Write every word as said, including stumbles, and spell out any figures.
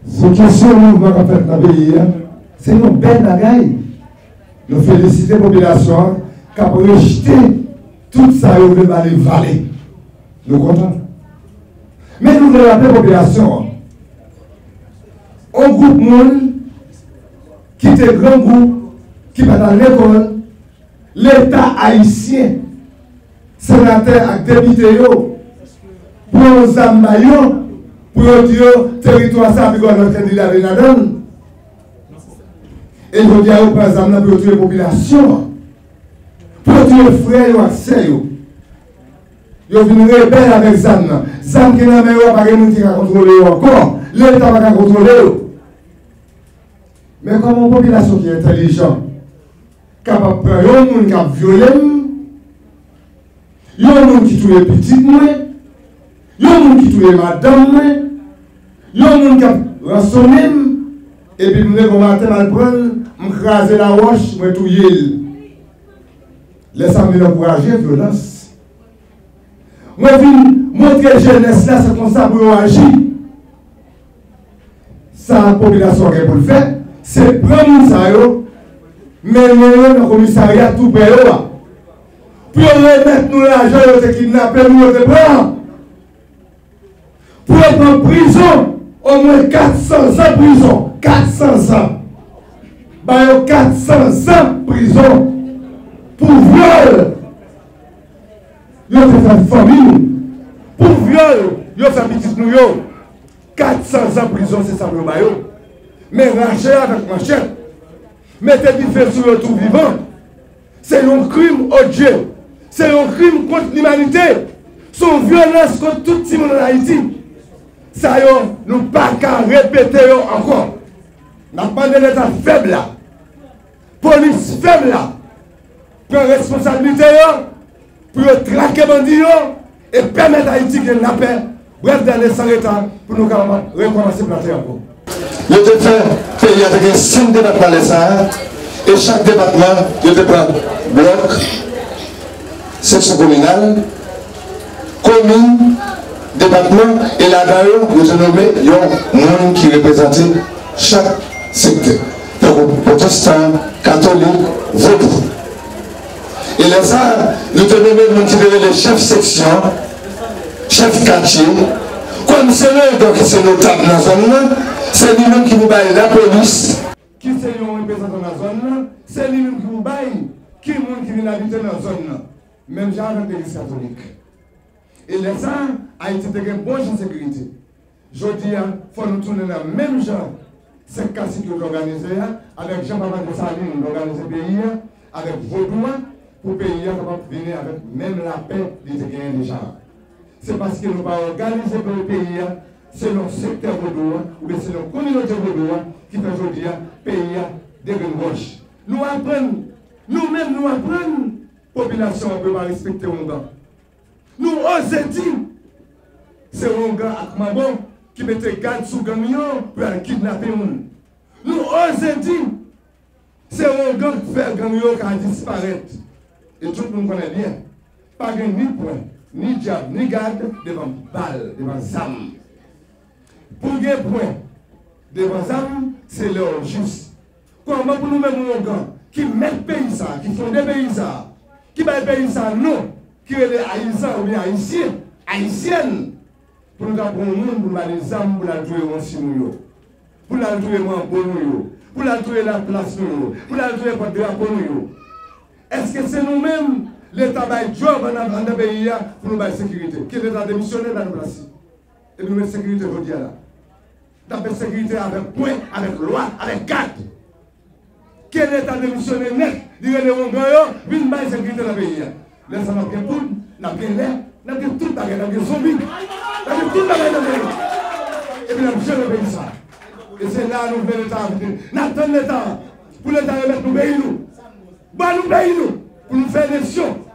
Sou kesyon mouvman k ap fèt nan peyi a, se yon bèl bagay. Nou felisite popilasyon an k ap rejte tout sa yo vle ba li vale. Nou kontan. Men nou vle raple popilasyon an, yon gwoup moun ki te grangou, ki pa t al lekòl, Leta ayisyen, senatè ak depite yo, pran yon zam ba yo, pou yo di yo teritwa sa a pi gwo lòt kandida vin ladan l. E jodi a, yo pran zam nan pou yo touye popilasyon an, pou yo touye frè yo ak sè yo. Yo vin rebèl avèk zam nan. Zam ki nan men yo a, pa gen moun ki ka kontwole yo ankò. Leta pa ka kontwole yo. Men kòman yon popilasyon ki entèlijan kapab pran yon moun k ap vyole m, yon moun ki touye pitit mwen, yon moun ki touye madanm mwen, yon moun k ap ransonnen m, epi m leve yon maten, m al pran l, m kraze lawòch, mwen touye l. Lè sa a, m vin ankouraje vyolans. Mwen vin montre jenès la se konsa pou yo aji. Sa popilasyon an gen pou l fè, se pran moun sa yo, mennen yo nan komisarya tou prè yo a, pou yo remèt nou lajan yo te kidnape nou, yo te pran an. Pou yo pran prizon, omwen kat san zan prizon, kat san zan. Ba yo kat san zan prizon pou vyòl yo te fè fanmi nou, pou vyòl yo fè pitit nou yo. Kat san zan prizon, se sa pou yo ba yo. Men rache avèk manchèt, mete dife sou yo tou vivan. Se yon krim, odye. Se yon krim kont limanite. Se yon vyolans kont tout timoun ann Ayiti. Sa yo, nou pa ka repete yo ankò. N ap mande Leta fèb la, polis fèb la, pran responsablite yo, pou yo trake bandi yo e pèmèt Ayiti gen lapè, brèf dèlè, san reta, pou nou kapab rekòmanse plante ankò. Yo te fè peyi a te gen senk depatman lè sa a, e chak depatman, yo te pran blòk, seksyon kominal, komin, depatman, e ladan yo, yo te nonmen yon moun ki reprezante chak sektè, tankou pwotestan, katolik, vodou. E lè sa a, nou te nonmen moun ki te rele chèf seksyon, chèf katye, kòm se Leandro ki se notab nan zòn nan, se li menm ki pou bay lapolis, ki se yon reprezantan nan zòn nan, se li menm ki pou bay ki moun ki vin abite nan zòn nan. Menm jan avèk legliz katolik. E lè sa a, Ayiti te gen bon jan sekirite. Jodi a, fò nou tounen nan menm jan senk kasik yo te òganize a, avèk jan Papa Desalin te òganize peyi a, avèk vodou a, pou peyi a kapab vini avèk menm lapè li te genyen deja a. Se paske nou pa òganize pou peyi a selon sektè vodou a, oubyen selon kominote vodou a, ki fè jodi a, peyi a degrenn wòch. Nou aprann, nou menm nou aprann popilasyon an pou yo pa respekte oungan. Nou oze di, se oungan ak manbo ki mete gad sou gang yo pou y al kidnape moun. Nou oze di, se oungan k fè gang yo ka disparèt. E tout moun konnen byen, pa gen ni pwen, ni dyab, ni gad devan bal, devan zam. Pou gen pwen devan zam, se lè w jis. Kòman pou nou menm oungan ki mèt peyi sa a, ki fonde peyi sa a, ki bay peyi sa a non, ki rele Ayizan oubyen Ayisyen, Ayisyèn, pou nou ta pran yon moun pou nou ba li zam pou l al touye ranchi nou yo, pou l al touye manbo nou yo, pou l al touye laplas nou yo, pou l al touye pòt drapo nou yo? Èske se nou menm Leta bay djòb anndan, anndan peyi a pou nou bay sekirite? Ke Leta demisyone, ba nou plas li. Epi nou met sekirite jodi a la. N ap met sekirite avèk pwen, avèk lwa, avèk gad. Ke Leta demisyone nèt, li rele oungan yo, vin bay sekirite nan peyi a. Lè sa a n ap gen poud, n ap gen lè, n ap gen tout bagay, n ap gen zonbi. N ap gen tout bagay nan peyi. Epi n ap jere peyi sa. E se la a nou vle Leta a vini. N ap tann Leta a pou Leta remèt nou peyi nou. Ban nou peyi nou pou nou fè eleksyon.